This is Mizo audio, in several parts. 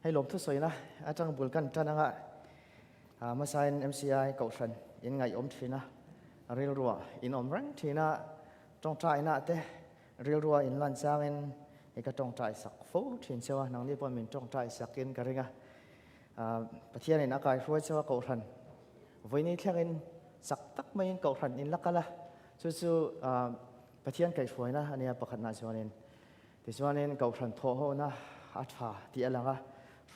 Hei lawm thusawina atang bul kan tan anga hmasain MCI kohhran in ngaihawm thin a, rilrua in awm reng thin a, tawngtaina te rilrua in lan changin i ka tawngtai sak fo thin cheu a, nangni pawh min tawngtai sakin ka ring a. Pathianin a kaihruai cheu a kohhran vawiini thlengin chak tak maiin kohhran in la kal a, chu chu Pathian kaihhruaina a nia pakhatnah chuanin. Tichuanin kohhran thawhhawhna a tha tih a lang a,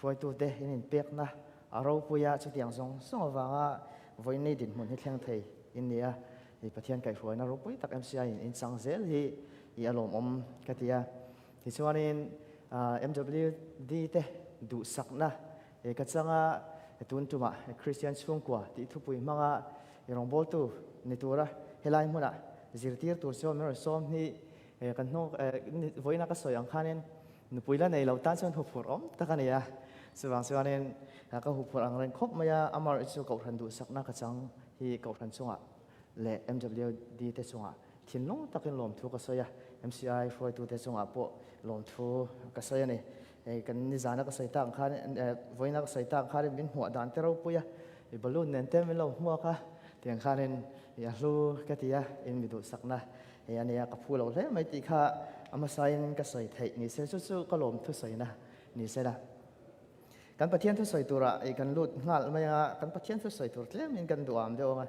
hruaitute in inpekna a ropui a, chutiang zawng zawng avanga vawiini dinhmun hi thleng thei in ni a, i Pathian kaihhruaina ropui tak MCI in inchang zel hi i a lawmawm ka ti a. Tichuanin MWD te duhsakna ka chang a, tun tumah Kristian chhungkua tih thupui hmanga i rawngbawltu ni tura helai hmuna zirtir tur chuan min rawn sawm hi kan hnung vawiina ka sawi ang khanin nupui la nei lo tan chuan huphurh awm tak a ni a, chuvang chuanin ka huphurh ang reng khawp mai a, amaherawhchu chu Kohhran duhsakna ka chang hi Kohhran chungah leh MWD te chungah thinlung takin lawmthu ka sawi a, MCI hruaitute chungah pawh lawmthu ka sawi a ni. Kan nizana ka sawi tak ang khan vawiina ka sawi tak ang khanin min hmuah dan te ropui a, i balloon nen te min lo hmuak a, tiang khanin i a hlu ka ti a, in mi duhsakna Hei a nia, ka phu lo hle mai tih kha a hmasain ka sawi theih ni se, chu chu ka lawm thusawina ni se la. Kan Pathian thusawi turah i kan lut nghal mai anga, kan Pathian thusawi tur tlemin kan duham deuh anga,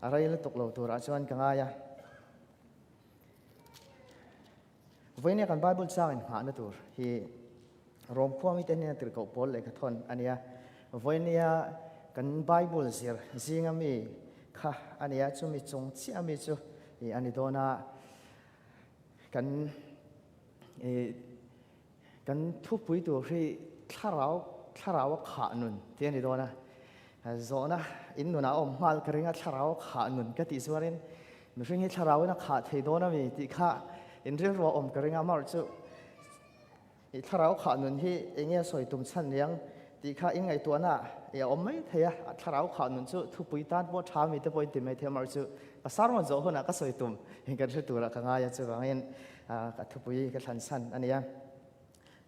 a rei lutuk lo turah chuan ka ngai a. Vawinia kan Bible chang inghahna tur hi Rom khua mite hnena tirhkoh pawl lehkha thawn a nia. Vawinia kan Bible zir zinga mi kha a nia, chumi chung chiah mi chu i a ni dawn a. Kan i kan thupui tur hi thlarau thlarau a khah nun tih a ni dawn a. Zawhna in nunah a awm nghal ka ring a, thlarau a khah nun ka tih chuanin mihring hi thlarauin a khah thei dawn a mi tih kha in rilru a awm ka ring a, amaherawhchu I thlarau khah nun hi eng nge sawi tum chhan niang tih kha in ngaihtuahna i a awm mai thei a, a thlarau khah nun chu thupui tan pawh tha mi te pawh in ti mai thei a, amaherawhchu ka sermon zawh hunah ka sawi tum in kan hre turah ka ngai a, chuvangin ka thupui ka thlan chhan a nia.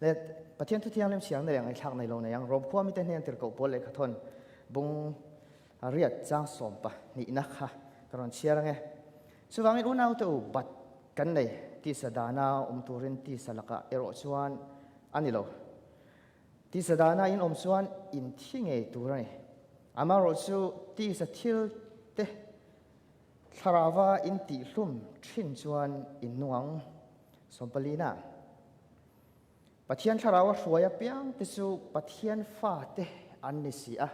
Le Pathian thu thianghlim chhiarna leh ngaihthlak nei lo nei ang, Rom khua mite hnen tirhkoh pawl lehkha thawn bung riat chang sawmpa hnihna kha ka rawn chhiar ange. Chuvangin unaute u bat kan nei tisa dana awm turin tisa lakah erawh chuan a ni lo. Tisa dana in awm chuan in thi ngei tur a ni. Amaherawhchu tisa thil te thlarauva in tihhlum thin chuan in nung ang. Sawmpalina. Pathian thlarau a hruai apiang te chu Pathian fate an ni si a.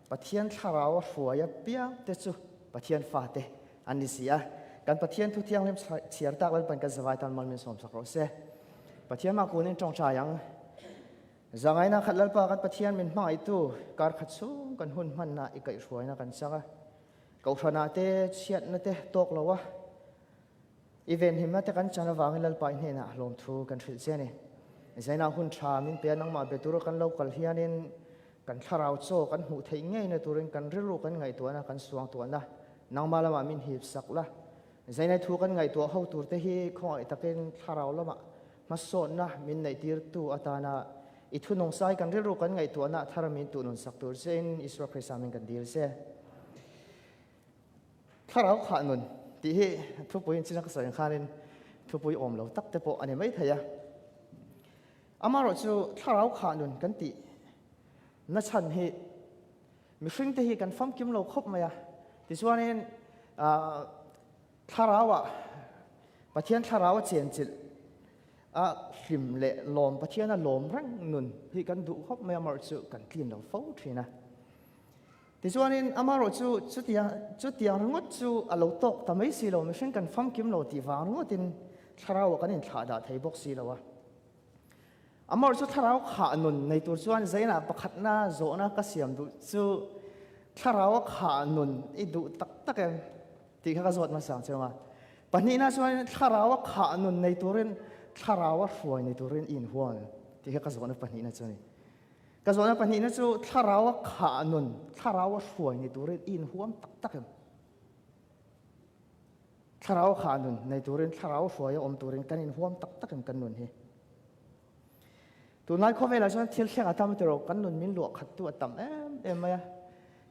Pathian thlarau a hruai apiang te chu Pathian fate an ni si a. Kan Pathian thu thianghlim chhiar tak Lalpan kan zavai tan mal min sawmsak rawh se. Pathian mah kunin tawngtai ang. Zangaina khat Lalpa kan Pathian min hmangaihtu kar khat chhung kan hun hmanna i kaihhruaina kan chang a. Kohhranah te chhiatna te tawk lo a. I venhimna te kan chan avangin Lalpa i hnenah hlawmthu kan hrilh che a ni. Zainah hun tha min pe a, nangmah be tura kan lo kal hianin kan thlarau chaw kan hmuh theih ngeina turin kan rilru kan ngaihtuahna kan suangtuahna nangmah lamah min hip sak la. Zainai thu kan ngaihtuah ho tur te hi khawngaih takin thlarau lamah hmasawnna min neihtirtu atana i thunawngsai kan rilru kan ngaihtuahna thar min tuhnun sak tur chein Isua Krista min kan dil che. Thlarau khah nun tih hi thupui in china ka sawi ang khanin thupui awm lo tak te pawh a ni mai thei a. Amaherawhchu thlarau khah nun kan tih na chhan hi mihring te hi kan famkim lo khawp mai a. Tichuanin thlarauah Pathian thlarau a chenchilh a hlim leh lawm Pathian a lawm reng nun hi kan duh khawp mai a, amaherawhchu kan tlin lo fo thin a. Tichuanin amaherawhchu chutiang chutiang ringawt chu a lo tawk ta mai si lo, mihring kan famkim lo tih vang ringawtin thlarauah kan inthlah dah thei bawk si lo a. Amaherawhchu thlarau khah nun nei tur chuan zainah pakhatna zawhna ka siam duh chu thlarau a khah nun i duh tak tak em tih kha ka zawt hmasa ang che a. Pahnihna chuan thlarau a khah nun nei turin thlarau a hruai nei turin i inhual tih kha ka zawhna pahnihna chu a ni. Ka zawhna pahnihna chu thlarau a khah nun, thlarau a hruai ni turin i inhuam tak tak em? Thlarau a khah nun nei turin, thlarau a hruai a awm turin kan inhuam tak tak em kan nun hi? Tunlai khawvelah chuan thil thleng a tam tiraw kan nun min luah khat tu a tam em em mai a.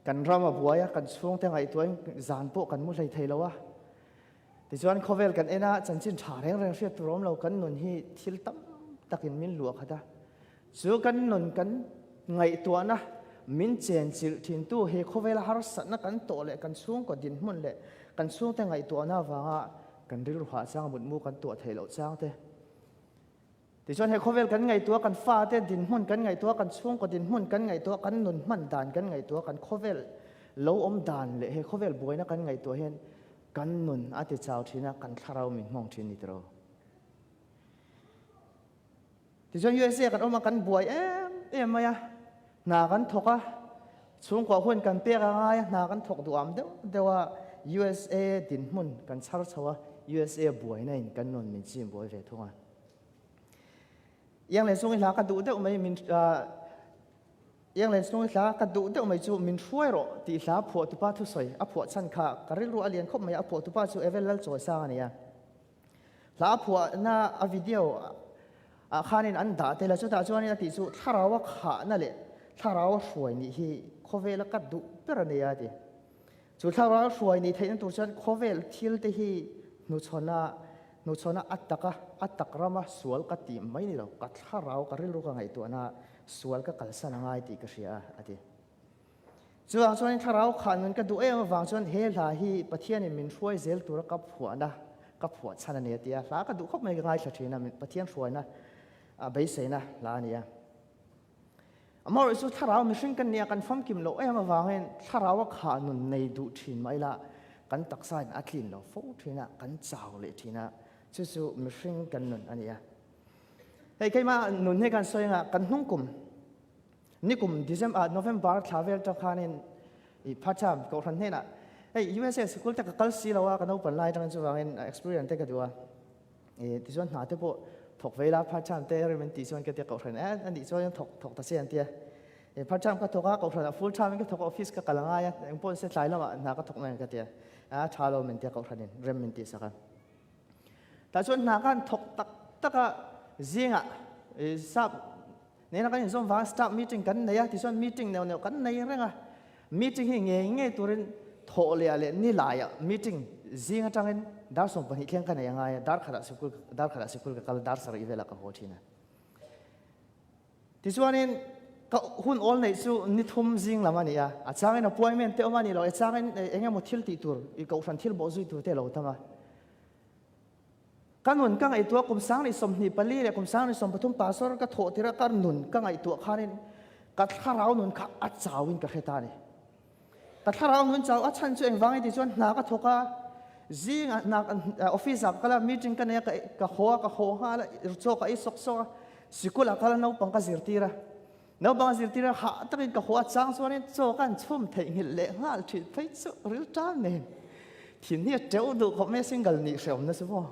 Kan ram a buai a, kan chhungte ngaihtuahin zan pawh kan mu hlei thei lo a. Tichuan khawvel kan en a, chanchin tha reng reng hriat tur awm lo, kan nun hi thil tam takin min luah khat a. Chu kan nun kan ngaihtuahna min chenchilh thintu he khawvela harsatna kan tawh leh kan chhungkaw dinhmun leh kan chhungte ngaihtuahna avanga kan rilru hah chang mutmu kan tuah theih loh chang te. Tichuan he khawvel kan ngaihtuah, kan fate dinhmun kan ngaihtuah, kan chhungkaw dinhmun kan ngaihtuah, kan nun hman dan kan ngaihtuah, kan khawvel lo awm dan leh he khawvel buaina kan ngaihtuah hian kan nun a ti chau thin a, kan thlarau min hmawng thin ni tiraw. Tichuan USA kan awm a, kan buai em em mai a, hna kan thawk a, chhungkua hun kan pek a ngai a, hna kan thawk duham deuh deuh a, USA dinhmun kan chhar chho a, USA buaina in kan nun min chim buai ve thung a. Iang len sung i hla ka duh deuh mai min Iang len sung i hla ka duh deuh mai chu min hruai rawh tih hla phuahtupa thusawi a phuah chhan kha ka rilru a lian khawp mai a, a phuahtupa chu Evel Lalchawisang a ni a. Hla a phuahna a video ah khanin an dah tel a, chutah chuanin a tih chu thlarau a khahna leh thlarau a hruai nih hi khawvel a kat duh ber a nia a ti. Chu thlarau a hruai nih theihna tur chuan khawvel thil te hi hnuchhawna hnuchhawna a taka a tak rama sual ka tih mai ni lo, ka thlarau ka rilru ka ngaihtuahna sual ka kalsan a ngai tih ka hria a, a ti. Chuvang chuanin thlarau khan nun ka duh em avang chuan he hla hi Pathianin min hruai zel tura ka phuahna, ka phuah chhan a ni a ti a. Hla ka duh khawp mai ka ngaithla thin a, Pathian hruaina a beiseina hla a ni a. Amaherawhchu chu thlarau mihring kan nia kan famkim loh em avangin thlarau a khah nun nei duh thin mah ila kan taksain a tlin lo fo thin a, kan chau leh thin a, chu chu mihring kan nun a ni a. Hei keimah nun hi kan sawi anga kan hnung kum Nikum December, November thla vel tang khanin i Phatham kohhran hnenah hei USA sikul te ka kal si lo a, ka naupan lai atangin chuvangin experience te ka duh a. I tichuan hna te pawh thawk ve ila Phatham te rem an tih chuan ka tia kohhran e a nih chuan thawk thawk ta che an tia. I Phatham ka thawk a, kohhranah full time in ka thawk a, office ka kal angai a, engpawh se tlai lamah hna ka thawk mai ang ka tia. A tha lo min tia kohhranin rem min tih sak a. Tah chuan hna khan thawk tak tak a zingah i sap Nena kan inzawm vang staff meeting kan nei a, tichuan meeting neuh neuh kan nei reng a. Meeting hi ngei ngei turin thawh leh ah leh ni laiah meeting zing atangin dar 12 thleng ka nei a ngai a, dar khatah sikul dar khatah sikul ka kal a, dar sarih velah ka haw thin a. Tichuanin ka hun awl neih chu ni thum zing lam a ni a, a changin appointment te awm a ni lo, a changin eng emaw thil tih tur, i kohhran thil bawh zui tur te a lo tam a. Ka nun ka ngaihtuah kum 2024 leh kum 2023 pastor ka thawh tirh a ka nun ka ngaihtuah khanin ka thlarau nun kha a chauin ka hre ta a ni. Ka thlarau nun chau a chhan chu engvang i tih chuan hna ka thawk a, zingah hna office ah ka kal a, meeting ka nei a, ka haw a, ka haw nghal a, chaw ka ei sawk sawk a, sikul ah kal a naupang ka zirtir a. Naupang a zirtir a, hah takin ka haw a chang chuanin chaw ka han chhum theihnghilh leh nghal thin phei chu ril tan nen thin hi a teuh duh khawp mai a single nih hrehawm na chu maw.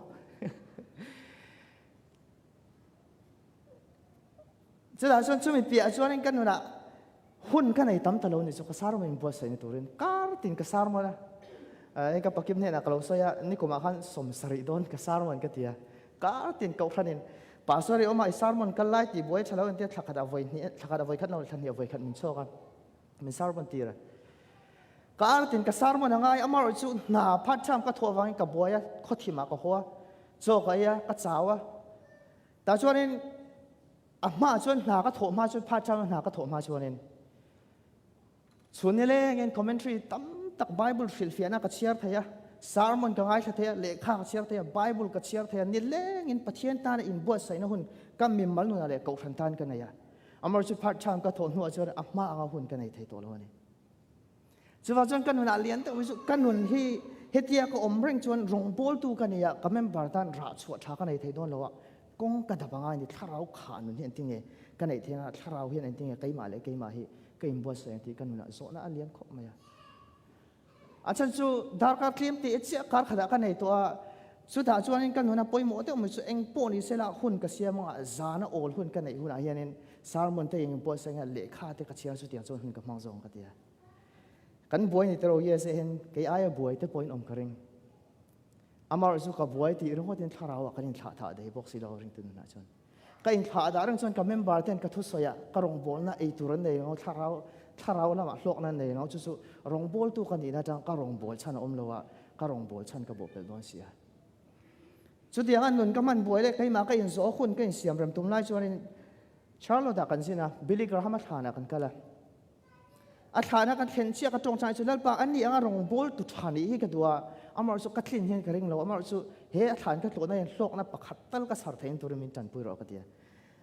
Chutah chuan chumi piah chuanin ka nunah hun ka nei tam ta lo ni chu ka sermon in buatsaihna turin kar tin ka sermon a. Hei ka pakim hnenah ka lo sawi a, nikumah khan 70 dawn ka sermon ka ti a. Kar tin kohhranin Pastor i awm a, i sermon kal lai tih buai tha lo entir thla khat ah vawi hnih, thla khat ah vawi khat lo thla hnih ah vawi khat min chhuak a, min sermon tir a. Kar tin ka sermon a ngai, amaherawh chu hna part time ka thawh avangin ka buai a, khawthim ah ka haw a, chaw ka ei a, ka chau a. Tah chuanin a hmaah chuan hna ka thawh hma chuan part time a hna ka thawh hma chuanin Chhun nilengin commentary tam tak Bible hrilhfiahna ka chhiar thei a, sermon ka ngaithla thei a, lehkha ka chhiar thei a, Bible ka chhiar thei a, nilengin Pathian tana inbuatsaihna hun ka mimal nunah leh kohhran tan ka nei a. Amaherawhchu chu part time ka thawh hnuah chuan a hma anga hun ka nei thei tawh lo a ni. Chuvang chuan ka nunah lian deuh mai chu ka nun hi hetia ka awm reng chuan rawngbawltu ka nei a, ka member tan rah chhuah tha ka nei thei dawn lo a, kawng ka dap anga ni thlarau khah nun hi engtin nge ka neih theih anga thlarau hian engtin nge keimah leh keimah hi ka inbuatsaih ang tih ka nunah zawhna a lian khawp mai a. A chhan chu darkar tlem teh chiah kar khatah ka nei tawh a, chutah chuanin ka nuna pawimawh deuh mai chu eng pawh ni sela hun ka siam anga zana awl hun ka neih hunah hianin sermon te eng inbuatsaih anga lehkha te ka chhiar chutiang chuan hun ka hmang zawng ka ti a. Kan buai ni tero yes e hen kei aia buai te pawhin awm ka ring. Amaherawhchu ka buai tih ringawtin thlarauah kan inthlah thah thei bawk si lo ringtu nunah chuan. Ka inthlah dah reng chuan ka member ten ka thusawi ah ka rawngbawlna ei tur an nei lo, thlarau thlarau lamah hlawkna an nei lo, chu chu rawngbawltu ka nihna atang ka rawngbâwl chhan a awm lo a, ka rawngbâwl chhan ka bawhpelh dawn si a. Chutiang a nun ka hman buai leh keimah ka inzawh hun ka insiam rem tum lai chuanin Charlotte ah kan zin a, Billy Graham a thlanah kan kal a. A thlahna kan thlen chiah ka tawng chang chu Lalpa an ni anga rawngbâwl tu tha nih hi ka duh a, amaherawhchu ka tlin hian ka ring lo, amaherawhchu he a thlan ka tlawhna hian hlawkna pakhat tal ka chhar theihin turin min tanpui rawh ka ti a.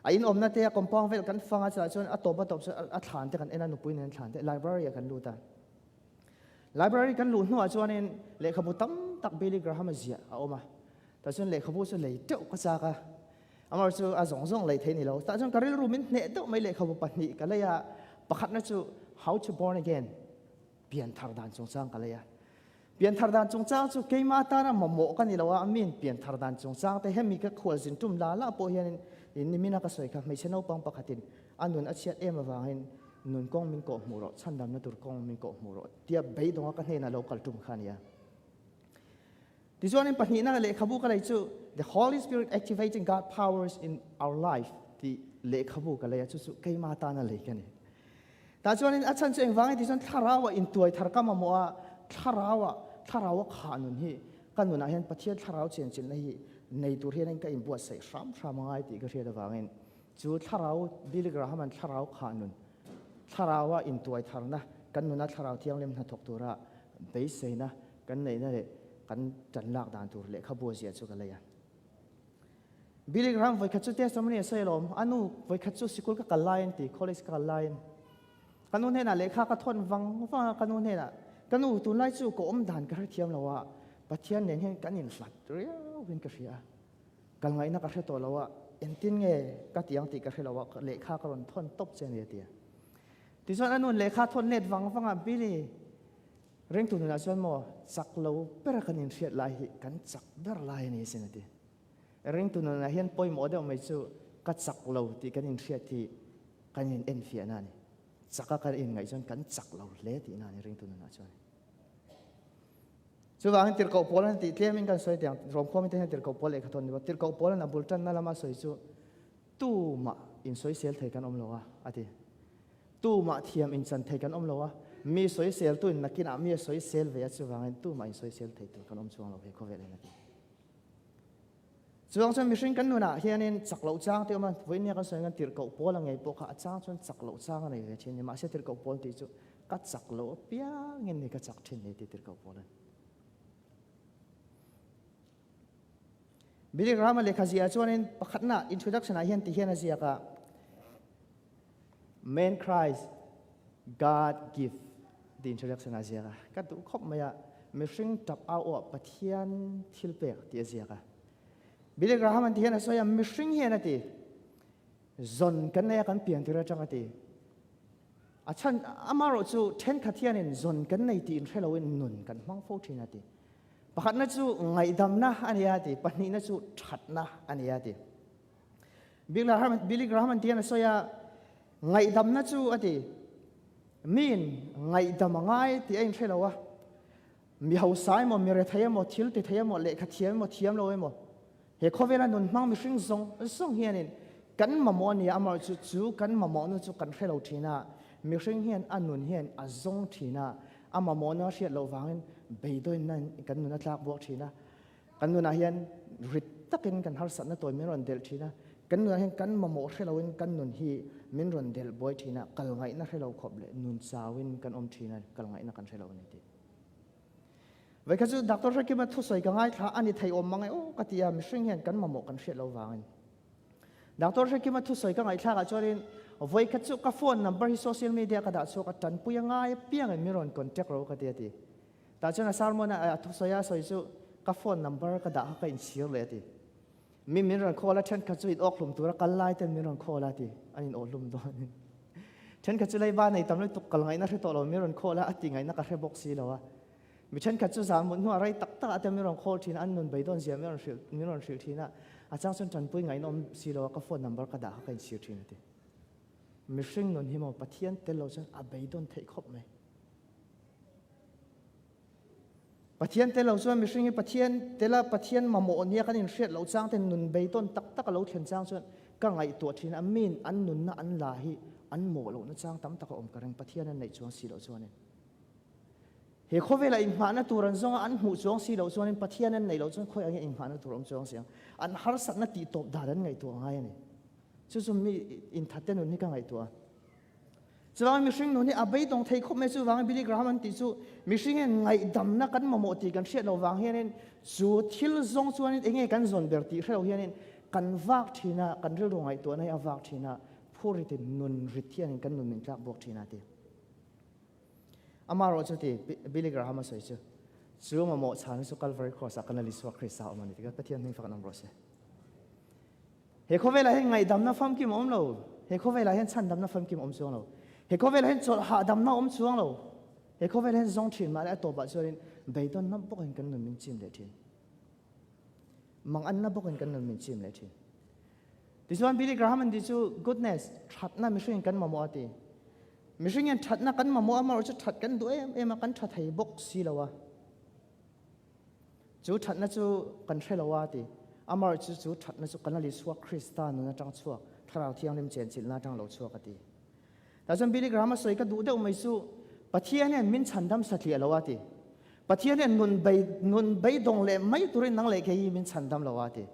A inawmna te a compound vel kan fang a chutah chuan a tawp a tawp chu a thlan te kan en a, nupui nen thlan te library ah kan lut a. Library kan luh hnuah chuanin lehkhabu tam tak Billy Graham-a ziah a awm a, tah chuan lehkhabu chu lei teuh ka chak a, Amar chu a zawng zawng lei thei ni lo. Tah chuan ka rilru min hneh deuh mai lehkhabu pahnih ka lei a, pakhatna chu How to Born Again, pian thar dan chungchang ka lei a. Pian thar dan chungchang chu keimah atana mamawh ka ni lo a, min pian thar dan chungchang te hemi ka khualzin tum la la pawh hianin in nimina ka sawi kha hmeichhe naupang pakhatin a nun a chhiat em avangin nun kawng min kawh hmuh rawh, chhandamna tur kawng min kawh hmuh rawh tia beidawnga ka hnenah lo kal tum kha a ni a. Tichuanin pahnihna lehkhabu ka lei chu The Holy Spirit Activating God Powers in Our Life tih lehkhabu ka lei a, chu chu keima tana lei ka ni. Tah chuanin a chhan chu engvangin ti chuan thlarau ah intuai thar ka mamawh a, thlarau ah thlarau a khah nun hi ka nunah hian Pathian thlarau chenchilhna hi nei tur hianin ka inbuatsaih hram hram a ngai tih ka hriat avangin chu thlarau Billy Graham-a'n thlarau khah nun, thlarau ah intuai tharna kan nuna thlarau thianghlim hnathawk tura beiseina Kan neihna leh kan tan lak dan tur lehkhabu a ziah chu ka lei a. Billy Graham vawikhat chu testimony a sawi alawm, a nu vawikhat chu sikul ka kal laiin ti, college ka kal laiin ka nu hnenah lehkha ka thawn vang vang a, ka nu hnenah, ka nu tunlai chu ka awm dan ka hrethiam lo a, Pathian nen hian kan inhlat riauin ka hria a, kal ngaihna ka hre tawh lo a, engtin nge ka ti ang tih ka hre lo a, lehkha ka rawn thawn tawp che a ni a ti a. Tichuan a nu lehkha thawn let vang vang a, Billy, Ringtu nunah chuan maw chak lo bera kan inhriat lai hi kan chak ber lai a ni asin a ti. Ringtu nunah hian pawimawh deuh mai chu ka chak lo tih kan inhriat hi kan in enfiahna a ni. Chaka kan inngaih chuan kan chak lo hle tihna a ni ringtu nunah chuan. Chuvangin tirhkoh pawl an tih tlemin kan sawi teh ang, Rawmkhawmite hian tirhkoh pawl lehkha thawn ni bawk. Tirhkoh pawl an a bul tanna lama sawi chu tumah insawisel thei kan awm lo a, a ti. Tumah thiam inchan thei kan awm lo a, mi sawiseltuin nakinah mi a sawisel ve a, chuvangin tumah insawisel thei tur kan awm chuang lo he khawvel hian a ti. Chuvang chuan mihring kan nunah hianin chak loh chang te awm a, vawiin nia kan sawi ang tirhkoh pawl a ngei pawh kha a chang chuan chak loh chang a nei ve thin a ni, mahse tirhkoh pawl tih chu ka chak loh apiangin ni ka chak thin ni tih tirhkoh pawl a ni. Billy Graham-a lehkha ziah chuanin pakhatna introduction-ah hian ti hian a ziak a, Man Christ, God Gift tih introduction a ziak a. Ka duh khawp mai a, mihring tap au awh Pathian thil pek tih a ziak a. Billy Graham an ti hian a sawi a, mihring hian a ti, zawn kan nei a kan pian tir atang a ti. A chhan amarawh chu thenkhat hianin zawn kan nei tih inhre loin nun kan hmang fo thin a ti. Pakhatna chu ngaihdamna a ni a ti, pahnihna chu thatna a ni a ti. Billy Graham an ti hian a sawi a, ngaihdamna chu a ti, miin ngaihdam a ngai tih a inhre lo a, mi hausa emaw, mi rethei emaw, thil ti thei emaw, lehkha thiam emaw, thiam lo emaw, he khawvela nun hmang mihring zawng zawng hianin kan mamawh a ni a, amaherawhchu chu kan mamawhna chu kan hre lo thin a, mihring hian a nun hian a zawng thin a, a mamawhna a hriat loh vangin beidawnna kan nun a tlak buak thin a. Kan nunah hian rit takin kan harsatna tawi min rawn delh thin a, kan nunah hian kan mamawh hre loin kan nun hi min rawn delh buai thin a, kal ngaihna hre lo khawp leh nun chauin kan awm thin a, kal ngaihna kan hre lo a ni tih. Vawikhat chu Doctor Hrekima thusawi ka ngaithla a ni thei awm mang e aw ka ti a, mihring hian kan mamawh kan hriat lo vangin. Doctor Hrekima thusawi ka ngaihthlakah chuanin vawikhat chu ka phone number hi social media ka dah chhuak a, tanpui a ngai apiangin min rawn contact ro ka ti a ti. Tah chuan a sermon a thusawi a sawi chu ka phone number ka dah kha ka inchhir leh a ti. Mi min rawn call a, thenkhat chu in awk hlum tura kal lai ten min rawn call a ti, an in awh hlum dawn. Thenkhat chu leiba nei tam lutuk kal ngaihna hre tawh lo min rawn call a, a ti ngaihna ka hre bawk si lo a. Mi thenkhat chu zan mut hnuah rei tak tak ah te min rawn call thin a, an nun beidawn zia min rawn hrilh min rawn hrilh thin a, a chang chuan tanpui ngaihna awm si lo a ka phone number ka dah kha ka inchhir thin a ti. Mihring nun hi maw Pathian tel lo chuan a beidawn theih khawp mai. Pathian tel lo chuan mihring hi Pathian tela Pathian mamawh nia kan inhriat loh chang ten nun beitawn tak tak a lo thlen chang chuan ka ngaihtuah thin a, miin an nunna an la hi an mawh lohna chang tam tak a awm ka ring, Pathian an neih chuang si loh chuanin. He khawvela inghahna tur an zawnga an hmuh chuang si loh chuanin Pathian an neih loh chuan khawi angin inghahna tur a awm chuang si ang. An harsatna tihtawp dan an ngaihtuah ngai a ni. Chu chu mi inthatte nun hi ka ngaihtuah a. Chuvangin mihring nun hi a beidawng thei khawp mai chuvangin Billy Graham an tih chu mihring hian ngaihdamna kan mamawh tih kan hriat loh vang hianin chu thil zawng chuanin enge kan zawn ber tih hre lo hianin kan vak thin a, kan rilru ngaihtuahna hi a vak thin a, phurritin nun rit hianin kan nun min tlak buak thin a ti. Amaherawh chu ti Billy Graham a sawi chu chu mamawh chhan chu Calvary Cross ah kan la Isua Krista a awm a ni tikha Pathian hming fak an awm rawh se. He khawvelah hian ngaihdamna famkim a awm lo. He khawvelah hian chhandamna famkim a awm chuang lo. He khawvelah hian chawlh hahdamna a awm chuang lo. He khawvelah hian zawng thin mah leh a tawpah chuanin beidawnna bawkin kan nun min chim leh thin. Manganna bawkin kan nun min chim leh thin. Tichuan Billy Graham an ti chu goodness, thatna mihringin kan mamawh a ti. Mihring hian thatna kan mamawh a, amaherawhchu chu that kan duh em em a, kan tha thei bawk si lo a. Chu thatna chu kan hre lo a ti. Amaherawhchu chu thatna chu kan Lalisua Krista nun atang chhuak, Thlarau Thianghlim chenchilhna atang lo chhuak a ti. Tah chuan Billy Graham a sawi ka duh deuh mai chu Pathian hian min chhandam satliah lo a ti. Pathian hian nun bei nun beidawng leh mai turin nang leh kei hi min chhandam lo a ti.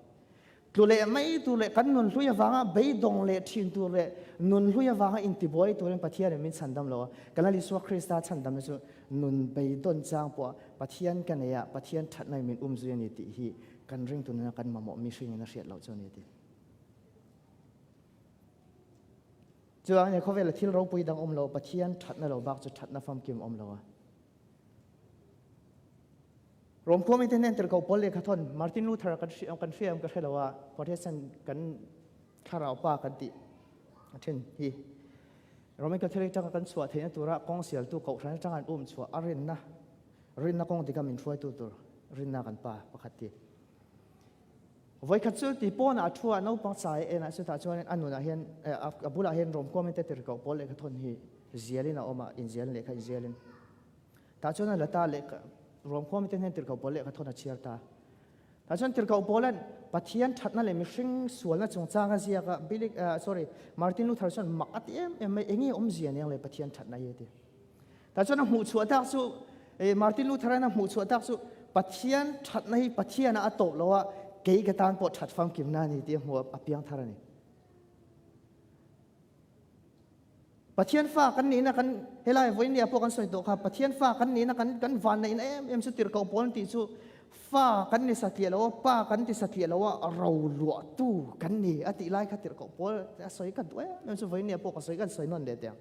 Tlu leh mai tur leh kan nun hlui avanga beidawng leh thin tur leh nun hlui avanga intibuai turin Pathianin min chhandam lo a. Kan Lal Isua Krista chhandamna chu nun beidawn chang pawh Pathian ka nei a, Pathian thatna in min umzui a ni tih hi kan ringtu nuna kan mamawh mihringin a hriat loh chu a ni a ti. Chuvangin he khawvela thil ropui dang awm lo, Pathian thatna lo bak chu thatna famkim awm lo a. Rom khuami te hnen tirhkoh Paul lehkha thawn Martin Luther kan hria kan hria em ka hre lo a, Protestant kan thlarau pa kan tih a then hi. Roman Catholic atanga kan chhuah theihna tura kawng sialtu kohhran atanga an um chhuah a rinna rinna kawng dika min hruaitu tur rinna kan pa pakhat ti. Vawikhat chu ti pawnah a thu a naupang chai enah chutah chuanin a nunah hian a bulah hian Rom khuami te tirhkoh Paul lehkha thawn hi zialin a awm a, inzial lehkha inzialin. Tah chuan a la ta leh ruam khuami te hnen tirhkoh pawl lehkha thawn a chhiar ta. Tah chuan tirhkoh pawlan Pathian thatna leh mihring sualna chungchang a ziak a, Billy, sorry, Martin Luther chuan mak a ti em em mai, enge awmzia aniang le Pathian thatna hi a ti. Tah chuan a hmuh chhuah tak chu, Martin Luther an a hmuh chhuah tak chu Pathian thatna hi Pathian ah a tawp lo a, kei ka tan pawh that famkimna a ni tih a hmuh a piang thar a ni. Pathian fa kan nihna kan helai vawiin nia pawh kan sawi tawh kha Pathian fa kan nihna kan kan vanneihna em em chu tirhkoh pawl an tih chu fa kan ni satliah lo a pa kan ti satliah lo a ro luahtu kan ni a tih lai kha tirhkoh pawl a sawi ka duh em em chu vawiin nia pawh ka sawi kan sawi nawn leh teh ang.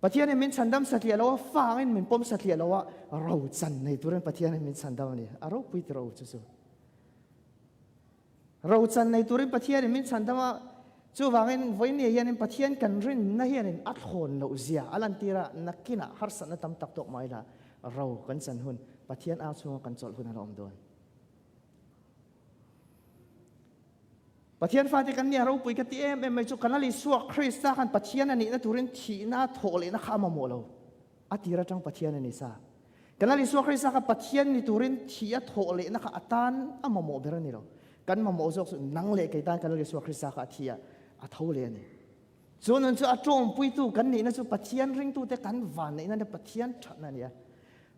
Pathianin min chhandam satliah lo a fa angin min pawm satliah lo a ro chan nei turin Pathianin min chhandam a ni a ropui ti ro chu chu. Rochan nei turin Pathianin min chhandam a, chuvangin vawinia hianin Pathian kan rinna hianin a thlawn loh zia a lantir a, nakinah harsatna tam tak tawk mah ila ro kan chan hun, Pathian ang chhunga kan chawlh hun a la awm dawn. Pathian fate kan nia ropui ka ti em em mai chu kan Lal Isua Krista khan Pathian a nihna turin thihna thawh lehna kha a mamawh lo. A tir atang Pathian a ni sa. Kan Lal Isua Krista kha Pathian ni turin thi a thawh lehna kha a tan a mamawh ber a ni lo. Kan mamawh zawk chu nang leh kei tan kan Lal Isua Krista kha a thi a, a tho leh a ni. Chu nun chu a tawmpuitu kan nihna chu Pathian ringtute kan vanneihna leh Pathian thatna a ni a.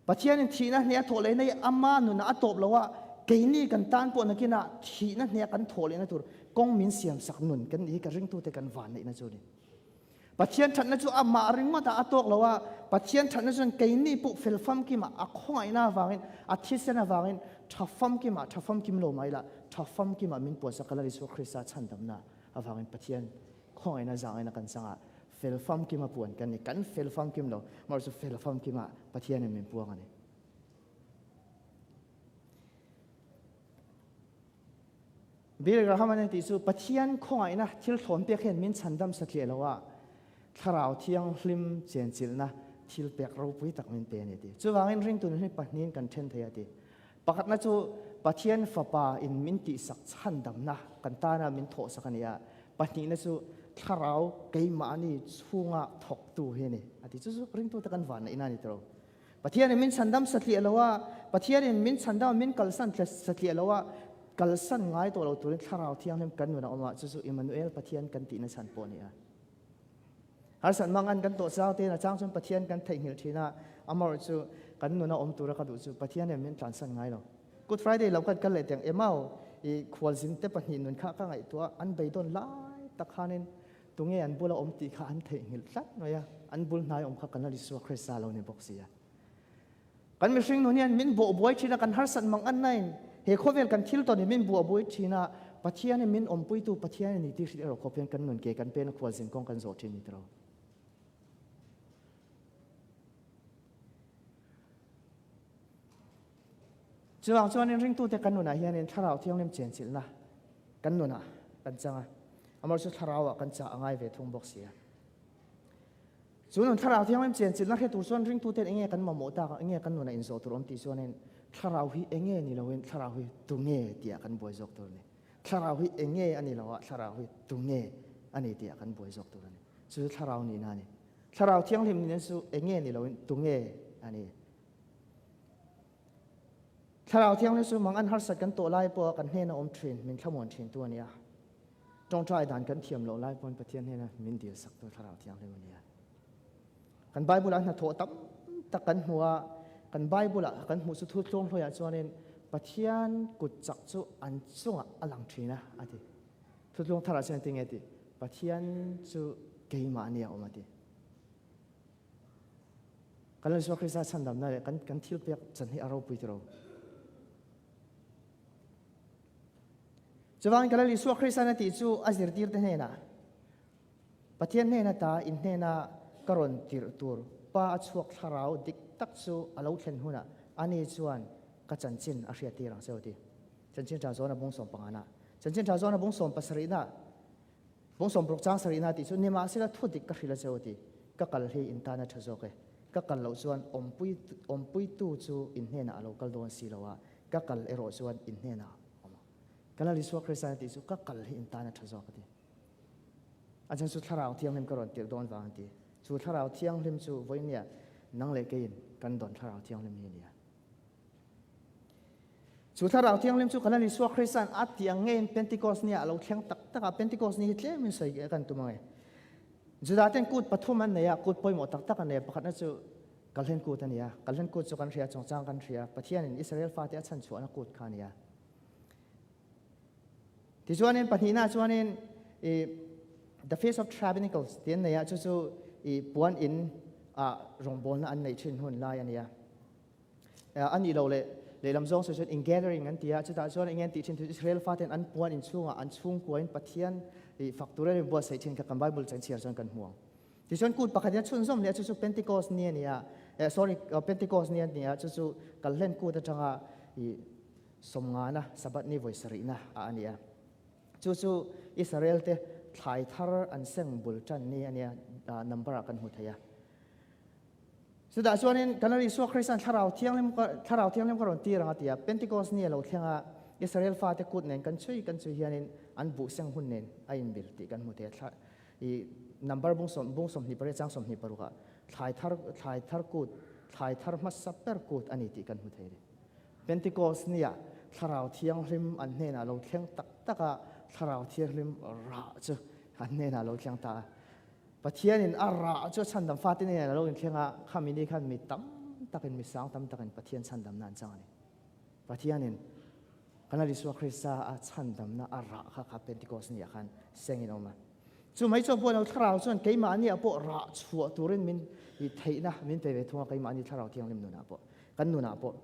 Pathianin thihna hneh a thawh lehna hi ama nunah a tawp lo a, keini kan tan pawh nakinah thihna hneh a kan thawh lehna tur kawng min siamsak nun kan nih hi ka ringtute kan vanneihna chu a ni. Pathian thatna chu amah ringawtah a tawk lo a, Pathian thatna chuan keini pawh fel famkimah a khawngaihna avangin, a thisen avangin tha famkimah, tha famkim lo mai lah, tha famkimah min puansak ka Lal Isua Krista chhandamna avangin Pathian khawngaihna zangin a kan changah fel famkima puan kan ni. Kan fel famkim lo, mahse chu fel famkimah Pathianin min puang a ni. Bill Graham an tih chu Pathian khawngaihna thil thlawn pek hian min chhandam satliah lo a, Thlarau Thianghlim chenchilhna thil pek ropui tak min pe a ni a ti. Chuvangin ringtu nun hi pahnihin kan then thei a ti. Pakhatna chu Pathian Fapa in min tihsak chhandamna kan tana min thawhsak a ni a, pahnihna chu Thlarau keimahni chhunga thawktu hi a ni a ti. Chu chu ringtute kan vanneihna a ni tawh lo. Pathianin min chhandam satliah lo a, Pathianin min chhandam a min kalsan satliah lo a, kalsan ngai tawh lo turin Thlarau Thianghlim kan nun a awm a, chu chu Immanuel Pathian kan tihna chhan pawh a ni a. Harsat mangan kan tawh chang tein a chang chuan Pathian kan theihnghilh thin a, amaherawh chu kan nuna awm tura ka duh chu Pathianin min tlansan ngai lo. Good Friday lo kan kal leh tiang Emau i khualzin te pahnih nun kha ka ngaihtuah an beidawn lai tak khanin tunge an bula awm tih kha an theihnghilh tlat mai a, an bul hnai awm kha kan la Isua Krista lo ni bawk si a. Kan mihring nun hian min buahbuai thin a, kan harsat mang an nain he khawvel kan thil tawn hi min buahbuai thin a, Pathian hi min awmpuitu Pathian a ni tih hrilh erawh khawp hian kan nun ke kan pen a khualzin kawng kan zawh thin ni tiro. Chuvang chuanin ringtute kan nunah hianin Thlarau Thianghlim chenchilhna kan nunah kan chang a, amaherawhchu chu Thlarauah kan chah a ngai ve thung bawk si a. Chu nun Thlarau Thianghlim chenchilhna hre tur chuan ringtuten enge kan mamawh tak a, enge kan nunah inzawh tur awm tih chuanin Thlarau hi enge ni loin Thlarau hi tunge tihah kan buai zawk tur a ni. Thlarau hi enge a ni lo a, Thlarau hi tunge a ni tihah kan buai zawk tur a ni. Chu chu Thlarau nihna a ni. Thlarau Thianghlim nihna chu enge ni loin tunge a ni. Thlarau Thianghlim chu mang an harsat kan tawh lai pawha kan hnena awm thin, min thlamuan thin tu a ni a. Tawngtai dan kan thiam loh lai pawn Pathian hnena min dil sak tu Thlarau Thianghlim a ni a. Kan Bible-ah hnathawh tam tak kan hmu a, kan Bible-ah kan hmuh chu thu tluang hluaiah chuanin Pathian kut chak chu an chungah a lang thin a, a ti. Thu tluang tharah chuan engtin nge a tih? Pathian chu keimah a nia awm a ti. Kan Lal Isua Krista chhandamna leh kan kan thil pek chan hi a ropui tiro. Chuvangin kan Lal Isua Krista na tih chu a zirtir te hnenah Pathian hnena ta in hnena ka rawn tirh tur pa a chhuak thlarau dik tak chu a lo thlen hunah ani chuan ka chanchin a hriat tir ang che u ti. Chanchin tha zawn a bung sawm pangana. Chanchin tha zawn a bung sawm pasarihna Bung sawmruk chang sarihna tih chu nimahsela thu dik ka hrilh a che u ti. Ka kal hi in tan a tha zawk e. Ka kal loh chuan awmpui awmpuitu chu in hnenah a lo kal dawn si lo a, ka kal erawh chuan in hnenah a awm ang. Ka Lal Isua Krista tih chu ka kal hi in tan a tha zawk a ti. A chhan chu Thlarau Thianghlim ka rawn tirh dawn vang a ti. Chu Thlarau Thianghlim chu vawinia nang leh keiin kan dawn Thlarau Thianghlim hi a ni a. Chu Thlarau Thianghlim chu kan Isua Krista'n a tih ang ngeiin Pentecost ni ah a lo thleng tak tak a, Pentecost ni hi tlemin sawi kan tum ang e. Juda ten kut pathum an nei a, kut pawimawh tak tak an nei a, pakhatna chu Kalhlen kut a ni a, Kalhlen kut chu kan hria, chungchang kan hria, Pathianin Israel fate a chhanchhuahna kut kha a ni a. Tichuanin pahnihna chuanin i The Feast of Tabernacles tih an nei a, chu chu i puan in ah rawngbawlna an neih thin hun lai a ni a. A nih loh leh lehlam zawng sawi chuan ingathering an ti a, chutah chuan eng nge an tih thin chu Israel faten an puan inchhungah an chhungkuain Pathian ih fak tur em buatsaih thin kha kan Bible chanchhiar chuan kan hmu ang. Tichuan kut pakhat hian chhunzawm leh a chu chu Pentecost ni a ni a, eh sorry Pentecost ni a ni a, chu chu kalhlen kut atanga ih sawmngana Sabbath ni vawi sarihna a a ni a. Chu chu Israel te thlai thar an seng bul tan ni a nia number ah kan hmu thei a. Chutah chuanin kan Lal Isua Krista'n Thlarau Thianghlim Thlarau Thianghlim ka rawn tir ang a ti a, Pentecost ni a lo thleng a, Israel fate kut nen kan chhui kan chhui hianin an buh seng hun nen a inbil tih kan hmu thei a. Thla i number bung sawm bung 28 chang 26 ah thlai thar thlai thar kut thlai thar hmasa ber kut a ni tih kan hmu thei a ni. Pentecost ni ah Thlarau Thianghlim an hnenah lo thleng tak tak a, Thlarau Thianghlim rah chu an hnenah lo thleng ta a. Pathianin a rah chu a chhandam fate nen a lo inthleng a, khami ni khan mi tam takin, mi sang tam takin Pathian chhandamna an chang a ni. Pathianin kan Lal Isua Krista a chhandamna a rah kha kha Pentecost ni ah khan sengin a awm a. Chu mai chuan pawh lo thlarau chuan keimahni ah pawh rah chhuah turin min theihna min pe ve thung a, keimahni Thlarau Thianghlim nunah pawh, kan nunah pawh.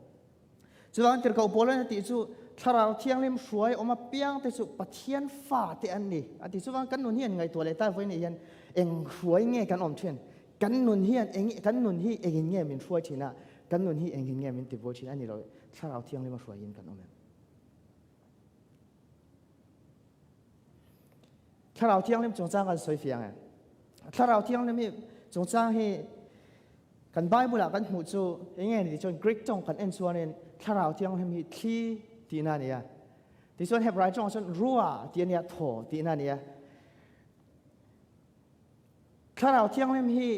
Chuvang tirhkoh Paul a tih chu Thlarau Thianghlim hruai awm apiang te chu Pathian fa te an ni a ti. Chuvang kan nun hian ngaihtuah leh ta vawi nih hian eng hruai nge kan awm thin? Kan nun hian eng kan nun hi engin nge min hruai thin a? Kan nun hi engin nge min tibuai thin a ni lo. Thlarau Thianghlim a hruaiin kan awm em? Thlarau Thianghlim chungchang kan sawi fiang em? Thlarau Thianghlim hi chungchang hi Kan Bible-ah kan hmuh chu eng nge ni tih chuan Greek tawng kan en chuanin Thlarau Thianghlim hi thli tihna a ni a. Tichuan Hebrai tawngah chuan ruah tih a ni a, thaw tihna a ni a. Thlarau Thianghlim hi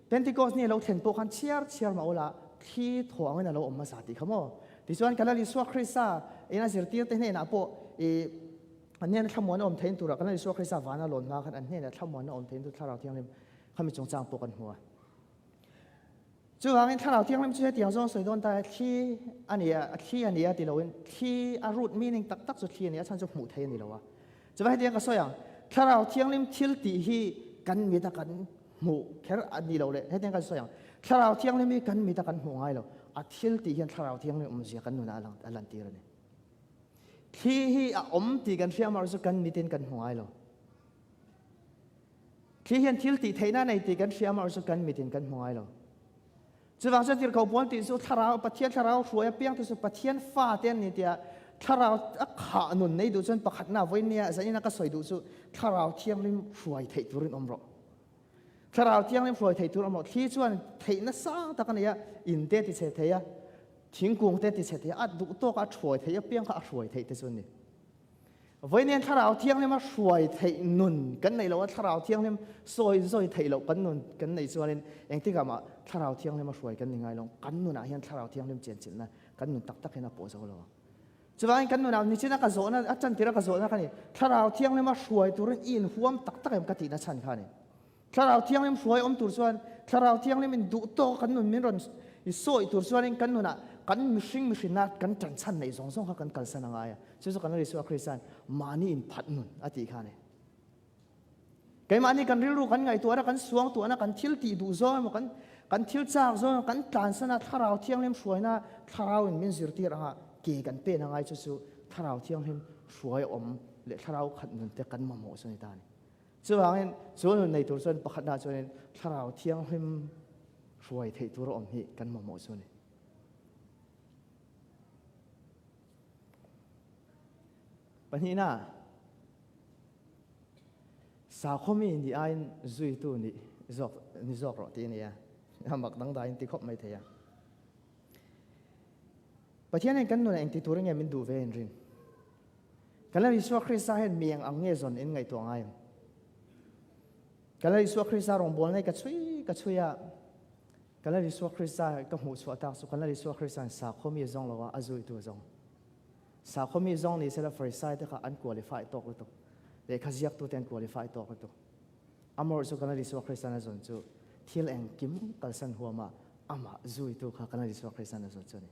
Pentecost ni a lo thlen pawh khan chhiar chhiar mah ula, thli thaw angin a lo awm hmasa tih kha maw. Tichuan kan Lal Isua Krista in a zirtirte hnenah pawh i an hnena thlamuan a awm thein turah kan Lal Isua Krista vana lawn hma khan an hnena thlamuan a awm thein tur Thlarau Thianghlim khami chungchang pawh kan hmu a. Chuvangin Thlarau Thianghlim chu hetiang zawng sawi dawn ta e, thli a ni a, thli a ni a ti loin thli a root meaning tak tak chu thli a ni a, chhan chu hmuh theih a ni lo a. Chuvang hetiang ka sawi ang, Thlarau Thianghlim thil tih hi kan mit a kan hmuh kher a ni lo le, hetiang kan sawi ang, Thlarau Thianghlim hi kan mit a kan hmuh ngai lo, a thil tih hian Thlarau Thianghlim awmzia kan nunah a lantir a ni. Thli hi a awm tih kan hria amaherawhchu kan mitin kan hmu ngai lo. Thli hian thil tih theihna a nei tih kan hria amaherawhchu kan mitin kan hmu ngai lo. Chuvang chuan tirhkoh pawl tih chu thlarau, Pathian thlarau hruai apiang te chu Pathian fa te an ni tia thlarau a khah nun nei duh chuan pakhatna vawiin nia zanin a ka sawi duh chu thlarau thianghlim hruai theih turin awm rawh. Thlarau thianghlim hruai theih tur awm rawh. Thli chuan theihna sang tak a nei a, in te ti chhe thei a, thingkung te ti chhe thei a, a duh tawk a hruai theih apiang kha a hruai theih te chu a ni. Vawiin Thlarau Thianghlim a hruai theih nun kan neih loh a, Thlarau Thianghlim sawi zawi theih loh kan nun kan neih chuanin engtikah mah Thlarau Thianghlim a hruai kan ni ngai lo. Kan nunah hian Thlarau Thianghlim chenchilhna kan nun tak tak hian a pawh zo lo ang. Chuvangin kan nunah nichina ka zawhna, a tantira ka zawhna kha ni, Thlarau Thianghlim a hruai turin i inhuam tak tak em ka tihna chhan kha a ni. Thlarau Thianghlim hruai awm tur chuan Thlarau Thianghlim in duh tawk kan nun min rawn i sawi tur chuanin kan nunah kan mihring mihrinna kan ṭanchhan neih zawng zawng kha kan kalsan a ngai a. Chu chu kan Lal Isua Krista'n mahni inphat nun a tih kha a ni. Keimahni kan rilru kan ngaihtuahna, kan suangtuahna, kan thil tih duh zawng emaw, kan kan thil chak zawng emaw, kan tlansan a Thlarau Thianghlim hruaina Thlarau in min zirtir anga ke kan pen a ngai chu chu Thlarau Thianghlim hruai awm leh Thlarau khat nun te kan mamawh chu a ni ta a ni. Chuvangin chu nun nei tur chuan pakhatna chuanin Thlarau Thianghlim hruai theih tur a awm hi kan mamawh chu a ni. Pahnihna, sakhawmi nih aiin zuitu nih zawk ni zawk rawh tih a ni a. A mak dangdaiin ti khawp mai thei a. Pathian hian kan nunah engti turin nge min duh ve inrin? Kan Lal Isua Krista hian mi eng ang nge zawn in ngaihtuah ngai em? Kan Lal Isua Krista rawngbawlna hi ka chhui ka chhui a, kan Lal Isua Krista ka hmuh chhuah tak chu kan Lal Isua Krista in sakhaw mi zawng lo a, a zuitu zawng. Sakhaw mi zawng ni sela Farisai te kha an qualify tawk lutuk. Lehkha ziaktute an qualify tawk lutuk. Amawrh chu kan Lal Isua Krista na zawn chu thil engkim kalsan huama amah zuitu kha kan Lal Isua Krista na zawn chu a ni.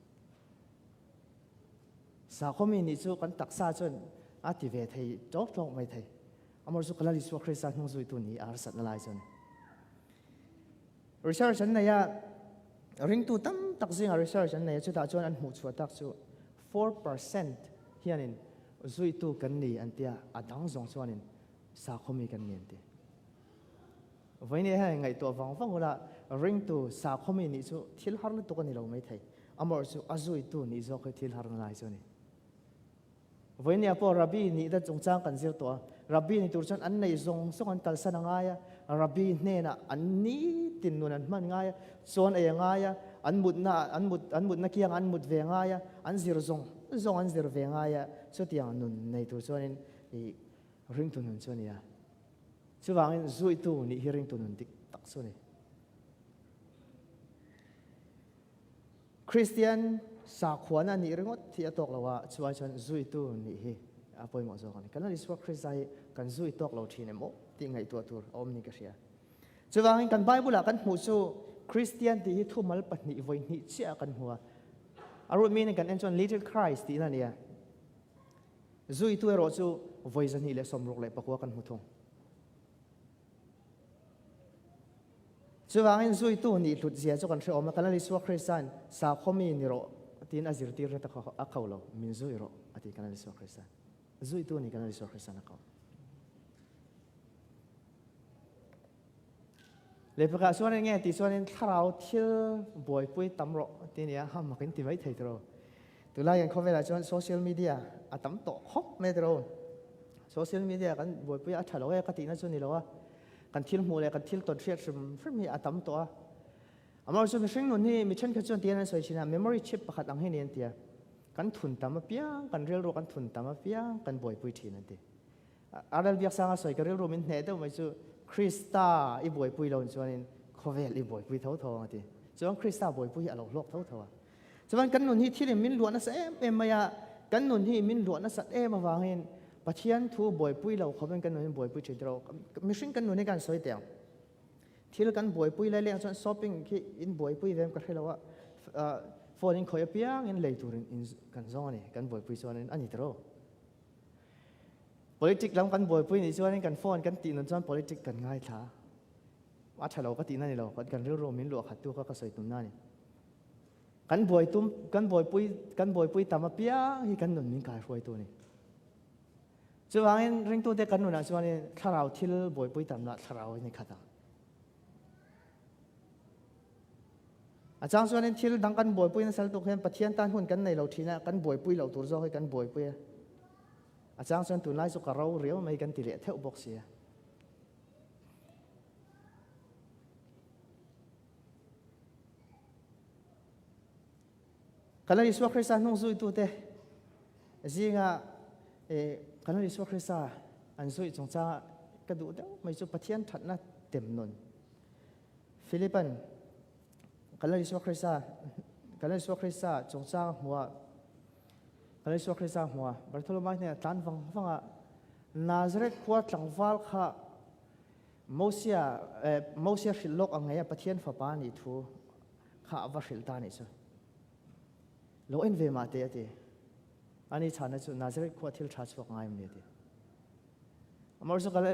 Sakhawmi nih chu kan taksa chuan a ti ve thei tawk tawk mai thei. Amawrh chu ka Lal Isua Krista hnung zuitu ni a harsatna lai chuan. Research an nei a, ringtu tam tak zinga research an nei a, chutah chuan an hmuh chhuah tak chu 4% hianin zuitu kan ni an tia, a dang zawng chuanin sakhawmi kan ni an ti. Vawiin hian ngaihtuah vang vang ula, ringtu sakhawmi nih chu thil har lutuk a ni lo mai thei. Amawrh chu a zuitu nih zawk hi thil har nalai chu a ni. Vawinia pawh Rabbi nih dan chungchang kan zir tawh a, Rabbi ni tur chuan an nei zawng zawng an kalsan a ngai a, Rabbi hnenah an nitin nun an hman ngai a, chawn ei a ngai a, an mutna an mut an mutna kiangah an mut ve ngai a, an zir zawng zawng an zir ve ngai a, chutiang nun nei tur chuanin ih ringtu nun chu a ni a. Chuvangin zuitu nih hi ringtu nun dik tak chu a ni. Kristian sakhuana nih ringawt hi a tawk lo a, chu ai chuan zuitu nih hi a pawimawh zawk a ni. Kan Lal Isua Krista hi kan zui tawk lo thin em aw tih ngaihtuah tur a awm niin ka hria. Chuvangin kan Bible-ah kan hmuh chu Kristian tih hi thumal pahnih vawi hnih chiah kan hmu a. A root meaning kan en chuan Little Christ tihna a ni a. Zuitu erawh chu vawi 269 kan hmu thung. Chuvangin zuitu nih hlut zia chu kan hre awm a, kan Lal Isua Krista'n sakhaw mi ni rawh tiin a zirtir hret a kho lo, min zui rawh a ti kan Lal Isua Krista'n. Zuitu nih kan Lal Isua Krista'n a ko. Lehpekah chuan enge tih chuanin thlarau thil buaipui tam rawh ti nia, ha makin ti mai thei tiraw. Tunlai kan khawvelah chuan social media a tam tawh khawp mai tiraw. Social media kan buaipui a tha lo e ka tihna chu ni lo a, kan thil hmuh leh kan thil tawn hriat hrim hrim hi a tam tawh a. Amaherawhchu chu mihring nun hi mi thenkhat chuan tihian an sawi thin a, memory chip pakhat ang hi ni an ti a, kan thun tam apiang, kan rilru kan thun tam apiang kan buaipui thin an ti. Arel Biaksanga sawi ka rilru min hneh deuh mai chu Krista i buaipui lo chuanin khawvel i buaipui tho tho ang a ti. Chuan Krista buaipui hi a lo hlawk tho tho a. Chuan kan nun hi thilin min luah nasa em em mai a, kan nun hi min luah nasat em avangin Pathian thu buaipui lo khawpin kan nun hi buaipui thin tiraw. Mihring kan nun hi kan sawi teh ang. Thil kan buaipui lai leng chuan shopping khi in buaipui ve em ka hre lo a, phone in khawih apiangin lei turin in kan zawng a ni, kan buaipui chuanin a ni tiraw. Politic lam kan buaipui nih chuanin kan phone kan tih nun chuan politic kan ngaithla a, a tha lo ka tihna ni lo, kan rilru min luah khat tu kha ka sawi tumna a ni. Kan buai tum, kan buaipui, kan buaipui tam apiang hi kan nun min kaihruaitu a ni. Chuvangin ringtute kan nunah chuanin thlarau thil buaipui tam lah thlarau a ni khat ang. A chang chuanin thil dang kan buaipui nasa lutuk hian Pathian tan hun kan nei lo thin a, kan buaipui loh tur zawk hi kan buaipui a. A chang chuan tunlai chu ka ro riau mai kan ti leh theuh bawk si a. Kan Lal Isua Krista hnung zuitute zinga kan Lal Isua Krista an zui chungchanga ka duh deuh mai chu Pathian thatna tem nun. Philipan kan Lal Isua Krista kan Lal Isua Krista chungchang hmua kan Lal Isua Krista hmua Bartholomai hnenah tlan vang vanga Nazareth khua tlangval kha Mosia Mosia hrilh lawk ang ngeia Pathian fapa nih thu kha a va hrilh ta nih chu. Lo en ve mah te a ti. Ani chhana chu Nazareth khua thil tha chhuak ngai em ni a ti. Amor chu kal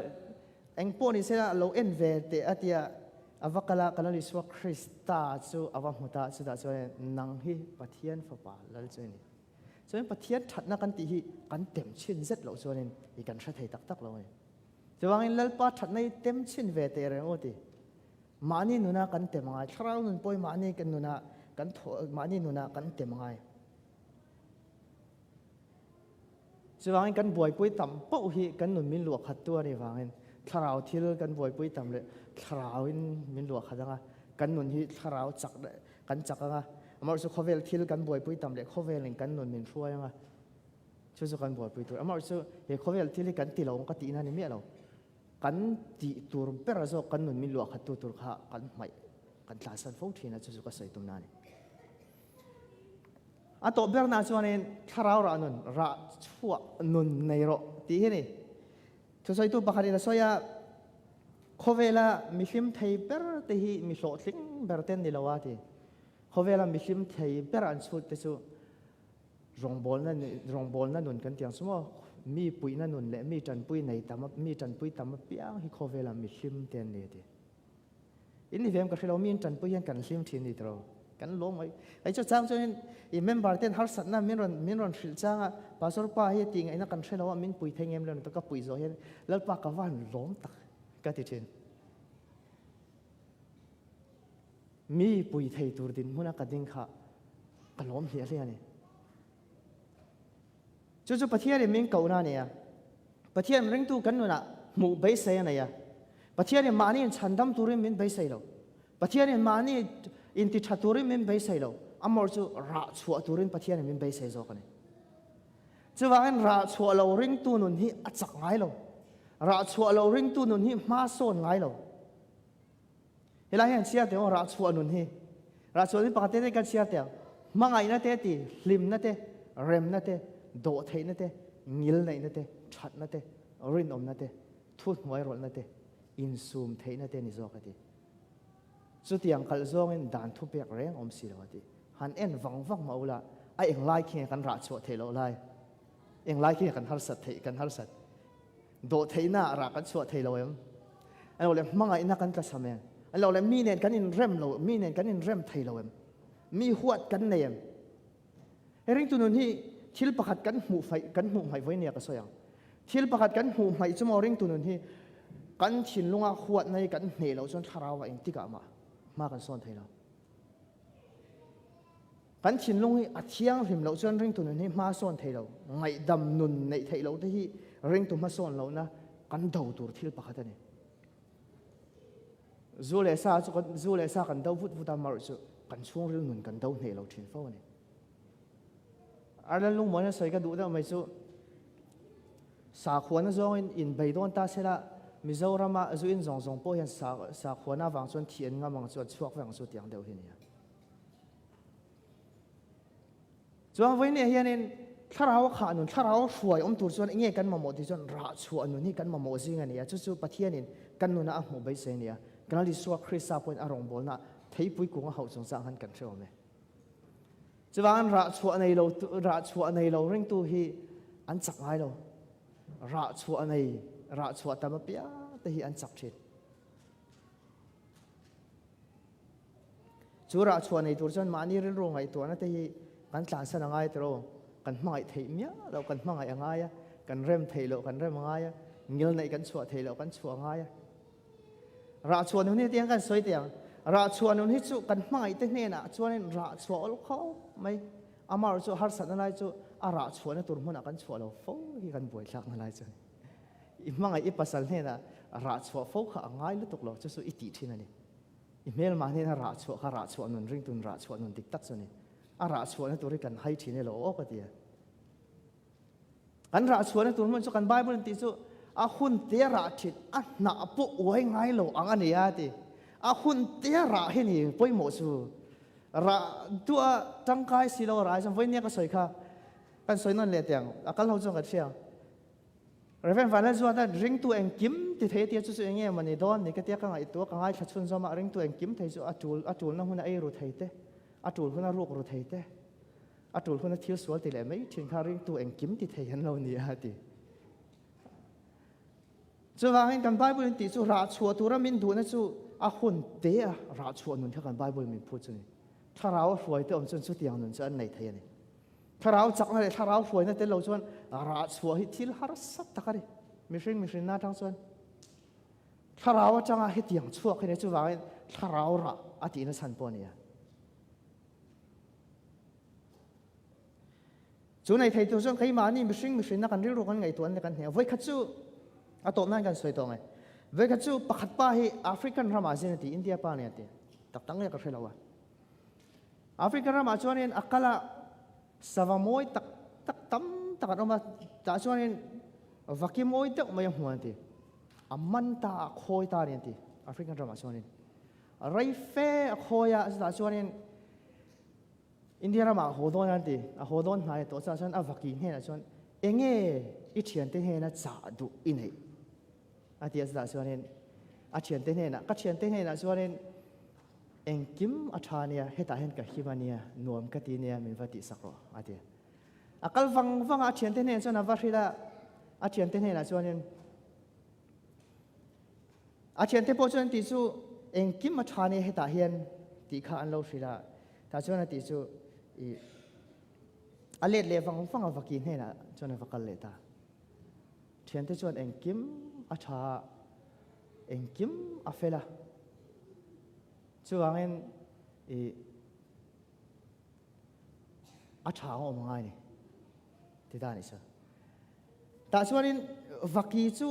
eng pawh ni se lo en ve te a tia a va kala kan Lal Isua Krista chu a va hmu ta chutah chuan nang hi Pathian fapa lal chu i ni. Chuan Pathian thatna kan tih hi kan tem chhin zet loh chuanin i kan hre thei tak tak lo a ni. Chuvangin Lalpa thatna hi tem chhin ve teh reng u ti. Mahni nuna kan tem angai, thlarau nun pawh hi mahni kan nuna kan thaw mahni nuna kan tem angai. Chuvangin kan buaipui tam poh hi kan nun min luah khat tu a nih vangin thlarau thil kan buaipui tam leh thlarauin min luah khat anga kan nun hi thlarau chak kan chak anga amaherawhchu khawvel thil kan buaipui tam leh khawvelin kan nun min hruai anga chu chu kan buaipui tur amaherawhchu he khawvel thil hi kan ti lo ang ka tihna a ni miah lo kan tih tur ber zawk kan nun min luah khat tu tur kha kan hmaih kan tlansan fo thin a chu chu ka sawi tumna a ni. A tawh berna chuanin thlarau rah nun, rah chhuah nun nei rawh tih hi a ni. Thusawitu pakhatin a sawi a, Khawvela mihlim thei ber te hi mi hlawhtling ber te an ni lo a ti. Khawvela mihlim thei ber an chhut te chu rawngbawlna rawngbawlna nun kan ti ang chu maw? Mi puihna nun leh mi tanpui nei tam mi tanpui tam apiang hi khawvela mihlim te an ni a ti. In ni vem ka hre lo, mi in tanpui hian kan hlim thin ni tiraw? Kan lawm mai. Hei chu chang chuanin i member ten harsatna min rawn min rawn hrilh chang a, Pastor pa hi tih ngaihna kan hre lo a, min pui thei ngem lo ni ka pui zawh hian Lalpa ka van lawm tak ka ti thin. Mi pui thei tur dinhmuna ka ding kha ka lawm hliah hliah a ni. Chu chu Pathianin min kohna a ni a. Pathian ringtu kan nunah hmuh beisei a nei a. Pathianin mahni inchhandam turin min beisei lo. Pathianin mahni intitha turin min beisei lo. Amawr chu rah chhuah turin Pathianin min beisei zawk a ni. Chuvangin rah chhuah lo ringtu nun hi a chak ngai lo. Rah chhuah lo ringtu nun hi hma sawn ngai lo. Helai hian chhiar teh aw rah chhuah nun hi. Rah chhuah nun pakhat te te kan chhiar teh ang. Hmangaihna te ti, hlimna te, remna te, dawhtheihna te, ngilneihna te, thatna te, rinawmna te, thuhnuairawlhna te, insum theihna te ni zawk a ti. Chutiang kalh zawngin dan thupek reng awm si lo a ti. Han en vang vang mah ula, a englai khi nge kan rah chhuah theih loh lai? Englai khi nge kan harsat theih kan harsat? Dawhtheihna ah rah kan chhuah thei lo em? A lo leh hmangaihna kan tla sam em? A lo leh mi nen kan inrem lo, mi nen kan inrem thei lo em? Mi huat kan nei em? He ringtu nun hi thil pakhat kan hmuh faih, kan hmuh hmaih vawi nia ka sawi ang. Thil pakhat kan hmuh hmaih chu maw ringtu nun hi kan thinlunga huatna hi kan hneh loh chuan thlarau ah engtikah mah hma kan sawn thei lo. Kan thinlung hi a thianghlim loh chuan ringtu nun hi hma sawn thei lo, ngaihdam nun neih theih loh te hi ringtu hmasawn lohna kan do tur thil pakhat a ni. Zu leh sa chu kan zu leh sa kan do vut vut a, marawh chu kan chhungril nun kan do hneh lo thin fo a ni. Ireland lungmuan a sawi ka duh deuh mai chu sakhuana zawngin inbei dawn ta sela Mizorama zu in zawng zawng pawh hian sakhuana avang chuan thih an ngam ang chu an chhuak vek ang chu tiang deuh hi a ni a. Chuan vawiin hianin thlarau a khah nun, thlarau a hruai awm tur chuan enge kan mamawh tih chuan rah chhuah nun hi kan mamawh zing a ni a, chu chu Pathianin kan nuna a hmuh beisei a ni a. Kan Lal Isua Krista pawhin a rawngbawlna theipui kung a hauh chungchang khan kan hre awm e. Chuvangin rah chhuah nei lo, rah chhuah nei lo ringtu hi an chak ngai lo. Rah chhuah nei, rah chhuah tam apiang te hi an chak thin. Chu rah chhuah nei tur chuan mahni rilru ngaihtuahna te hi kan tlansan a ngai tiraw? Kan hmangaih theih miah loh kan hmangaih a ngai a, kan rem theih loh kan rem a ngai a, ngil neih kan chhuah theih loh kan chhuah a ngai a. Rah chhuah nun hi tiang kan sawi teh ang. Rah chhuah nun hi chu kan hmangaih te hnenah chuanin rah chhuah awlh khawp mai. Amaherawhchu chu harsatna lai chu a rah chhuahna tur hmunah kan chhuah lo fo hi kan buaithlakna lai chu a ni. I hmangaih i pasal hnenah rah chhuah fo kha a ngai lutuk lo, chu chu i tih thin a ni. I hmelmah hnena rah chhuah kha rah chhuah nun ringtun rah chhuah nun dik tak chu a ni. A rah chhuahna tur hi kan hai thin e lo aw ka ti a. Kan rah chhuahna tur hmun chu kan Bible in tih chu a hun te rah thin, a hnah pawh uai ngai lo ang a ni a ti. A hun te rah hi ni pawimawh chu. Rah duah tangkai si lo rah ai chuan vawinia ka sawi kha kan sawi nawn leh teh ang, a kal ho chuan kan hria ang. Rev. Vanlalzuata ringtu engkim ti thei a tia chu chu enge mawni dawn ni ka tia ka ngaihtuah ka ngaithla chhun zawm a, ringtu engkim thei chu a tul a tulna huna ei ru thei te, a tul huna ruk ru thei te, a tul huna thil sual ti leh mai thin kha ringtu engkim ti thei an lo ni a ti. Chuvangin kan Bible in tih chu rah chhuah tura min duhna chu a hun te a rah chhuah nun kha kan Bible min phut chu ni. Thlarau a hruai te awm chuan chutiang nun chu an nei thei a ni. Thlarau chakna leh thlarau hruaina tel lo chuan rah chhuah hi thil harsa tak a ni. Mihring mihrinna atang chuan thlarau atanga hetiang chhuak hi ni chuvangin thlarau rah a tihna chhan pawh a ni a. Chu nei thei tur chuan keimahni mihring mihrinna kan rilru kan ngaihtuah an kan hne. Vawikhat chu a tawp nan kan sawi tawh nge. Vawikhat chu pakhat pa hi African ramah zin a ti, India pa ni a ti. Tak tak nge ka hre lo a. Africa ramah chuanin a kal a, sava mawi tak tak tam tak an awm a, tah chuanin vaki mawi deuh mai a hmu an ti. A man ta a khawi ta a ni an ti, African ramah chuanin. Rei fe a khawi a, chutah chuanin India ramah a haw dawn an ti, a haw dawn hnai tawh chutah chuan a vaki hnenah chuan enge i thiante hnena chah duh i neih? A ti a, chutah chuanin a thiante hnenah, ka thiante hnenah chuanin Engkim a tha nia, hetah hian ka him a nia, nuam ka ti nia, min va tihsak rawh, a ti. A kal vang vang a, a thiante hnenah chuan a va hrilh a, a thiante hnenah chuanin a thiante pawh chuan tih chu engkim a tha nia hetah hian tih kha an lo hrilh a, tah chuan a tih chu i a let leh vang vang a, vaki hnenah chuan a va kal leh ta. Thiante chuan engkim a tha a, engkim a fel a. Chuvangin i a tha ang awm angai ni ti ta ni sa. Tah chuanin vaki chu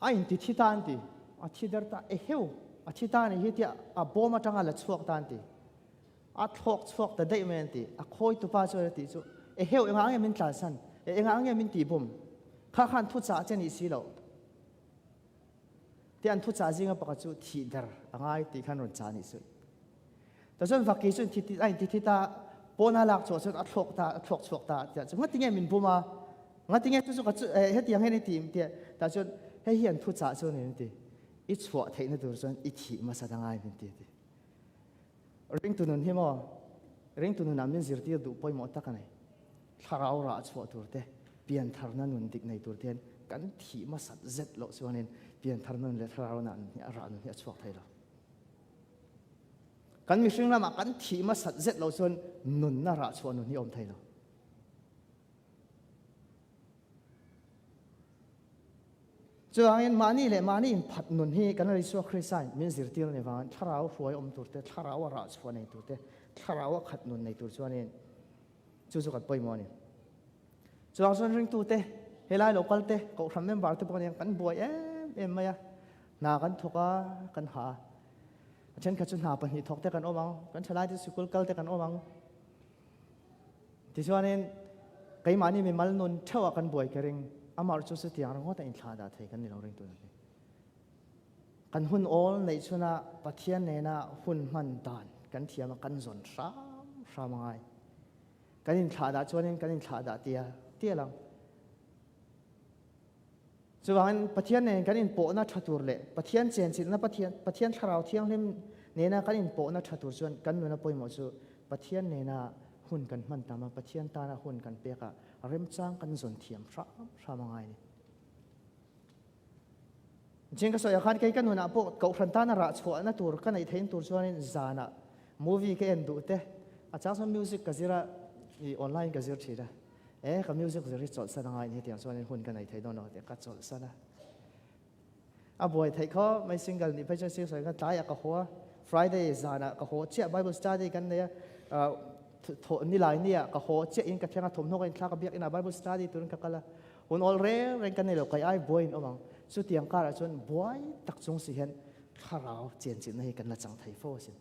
a inti thi ta an ti, a thi der ta eheu a thi ta ni hi tia a bawm atanga la chhuak ta an ti. A thlawk chhuak ta daih mai an ti. A khawi tupa chuan a tih chu, Eheu, engah nge min tlansan? E, engah nge min tihbum? Kha khan thuchah che nih si loh. Ti an thuchah zinga pakhat chu thih der a ngai tih khan rawn chah nih chu. Ta chuan vaki chuan thi a inti thi ta, pawna lak chhuah chuan a thlawk ta, a thlawk chhuak ta tiah chu ngati nge min bum a? Ngati nge chu chu ka chu hetiang hian i ti tiah ta chuan hei hi an thuchah chu a ni an ti. I chhuah theihna tur chuan i thih hmasa ta ngai min ti a ti. Ringtu nun hi maw, ringtu nunah min zirtir duh pawimawh tak a nei. Thlarau rah chhuah tur te, piantharna nun dik nei tur te hian kan thih hmasat zet loh chuanin piantharna nun leh thlarau nun hi a rah nun hi a chhuak thei lo. Kan mihring lamah kan thih hmasat zet loh chuan nunna rah chhuah nun hi a awm thei lo. Chuvangin mahni leh mahni inphat nun hi kan Isua Krista in min zirtir a ni vangin thlarau hruai awm tur te, thlarau a rah chhuah nei tur te, thlarau a khat nun nei tur chuanin chu chu kan pawimawh a ni. Chuvang chuan ringtute, helai lo kal te, kohhran member te pawh nen kan buai em em mai a, hna kan thawk a, kan ha a. A thenkhat chu hna pahnih thawk te kan awm ang, kan thalaite sikul kal te kan awm ang. Tichuanin, keimahni mimal nun theuhah kan buai ka ring, amah chu chutiang ringawt a inthlah dah thei kan ni lo ring tun a ni. Kan hun awl neih chhuna Pathian nena hun hman dan kan thiam a, kan zawn hram hram a ngai. Kan inthlahdah chuanin kan inthlahdah tial tial ang. Chuvangin Pathian nen kan inpawhna tha tur leh Pathian chenchilhna Pathian Pathian Thlarau Thianghlim nena kan inpawhna tha tur chuan kan nuna pawimawh chu Pathian nena hun kan hman tam a, Pathian tana hun kan pek a, remchang kan zawn thiam hram hram a ngai a ni. Ching ka sawi ah khan kei ka nunah pawh kohhran tana rah chhuahna tur ka neih theihna tur chuanin zanah movie ka en duh te, a chang chuan music ka zir a, ih online ka zir thin a, e ka music zir hi chawlhsan a ngai ni hetiang chuanin hun ka nei thei dawn lo tih ka chawlhsan a. A buai theih khaw mai single nih phei chuan sir sawi khan tlaiah ka haw a, Friday zanah ka haw chiah Bible study kan nei a, thawh nilai nia ka haw chiah in ka thleng a, thawmhnaw ka inthlak a biakinah Bible study turin ka kal a, Hun awl reng reng kan nei lo, kai ai buai in awm ang. Chutiang karah chuan buai tak chung si hian thlarau chenchilhna hi kan la chang thei fo asin.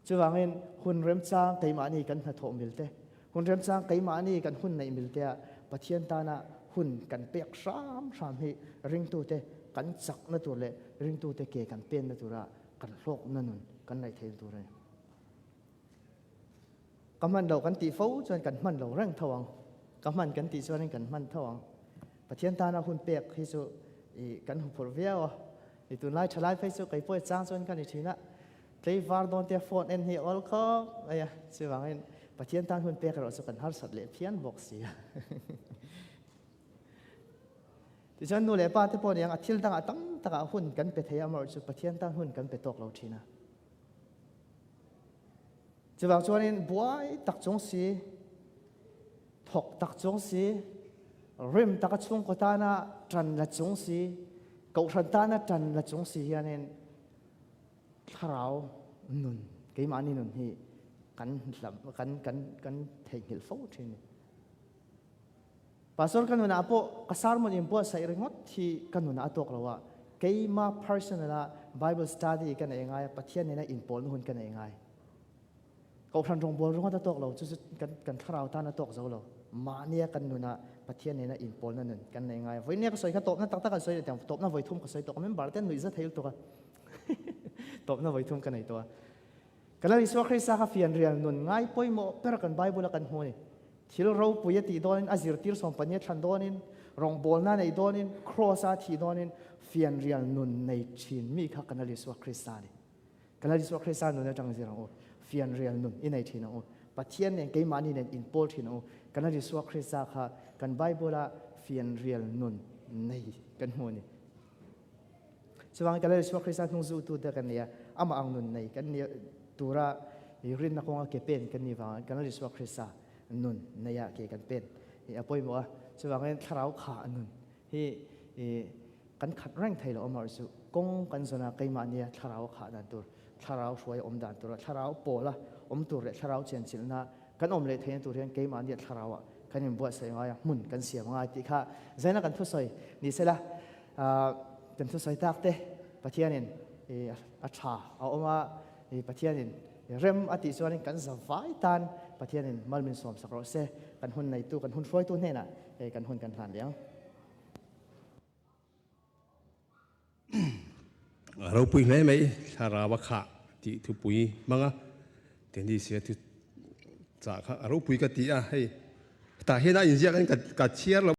Chuvangin hun remchang keimahni kan hnathawh mil te, hun remchang keimahni kan hun neih mil tea Pathian tana hun kan pek hram hram hi ringtute kan chakna tur leh ringtute ke kan penna tura kan hlawkna nun kan ngaih theihna tur a ni. Ka hman lo kan tih fo chuan kan hman lo reng tho ang. Ka hman kan tih chuanin kan hman tho ang. Pathian tana hun pek hi chu i kan huphurh viau a. I tunlai thalai phei chu kei pawh i chang chuan ka ni thin a. Tleivar dawn tia phone en hi a awl khawp mai a. Chuvangin Pathian tan hun pek erawh chu kan harsat leh phian bawk si a. Tichuan nu leh pa te pawh niang a thil dangah tam takah hun kan pe thei a, amaherawhchu chu Pathian tan hun kan pe tawk lo thin a. Chuvang chuanin buai tak chung si, thawk tak chung si, rim taka chhungkaw tana ṭan la chung si, kohhran tana ṭan la chung si hianin thlarau nun, keimahni nun hi kan kan kan kan theihnghilh fo ṭhin a ni. Pastor ka nunah pawh ka sermon inbuatsaih ringawt hi ka nunah a tawk lo a, keima personal a Bible study ka nei ngai a, Pathian nena inpawlna hun ka nei ngai. Kohhran rawngbâwl ringawt a tawk lo, chu chu kan kan thlarau tan a tawk zo lo. Mahnia kan nunah Pathian nena inpawlna nun kan nei ngai a. Vawinia ka sawi kha tawpna tak tak an sawi leh tiang, tawpna vawi thum ka sawi tawh, member te an nuih za thei lutuk a, tawpna vawi thum ka nei tawh a. Ka Lal Isua Krista kha fianrial nun ngai pawimawh ber kan Bible a kan hmu a ni. Thil ropui a tih dawnin, a zirtir sawmpahnih a thlan dawnin, rawngbawlna nei dawnin, Kraws a thih dawnin fianrial nun nei thin mi kha kan Lal Isua Krista a ni. Kan Lal Isua Krista nun atang zir ang u. Fianrial nun i nei thin ang u. Pathian nen keimahni nen inpawl thin ang u. Kan Lal Isua Krista kha kan Bible a fianrial nun nei kan hmu a ni. Chuvangin ka Lal Isua Krista hnung zuhtute kan ni a, amah ang nun nei kan ni tura i rinna kawnga ke pen kan nih vangin kan Lal Isua Krista nun neia ke kan pen hi a pawimawh a. Chuvangin thlarau kha nun hi i kan khat reng thei lo amaherawh chu kawng kan zawn a keimahnia thlarau a khah dan tur, thlarau hruai a awm dan tur a, thlarau pawla awm tur leh thlarau chenchilhna kan awm leh theihna tur hian keimahnia thlarauah kan inbuatsaih ngai a, hmun kan siam ngai tih kha zaina kan thusawi ni sela. Kan thusawi tak te Pathianin a tha a awm a, Pathianin rem a tih chuanin kan za vai tan Pathianin mal min sawm sak rawh se, kan hun neitu, kan hun hruaitu hnenah kan hun kan hlan leh ang. A ropui hle mai, thlarau a khah tih thupui hmang a, Tennis-a thu chah kha a ropui ka ti a, hei tah hian a inziak in ka chhiar lo.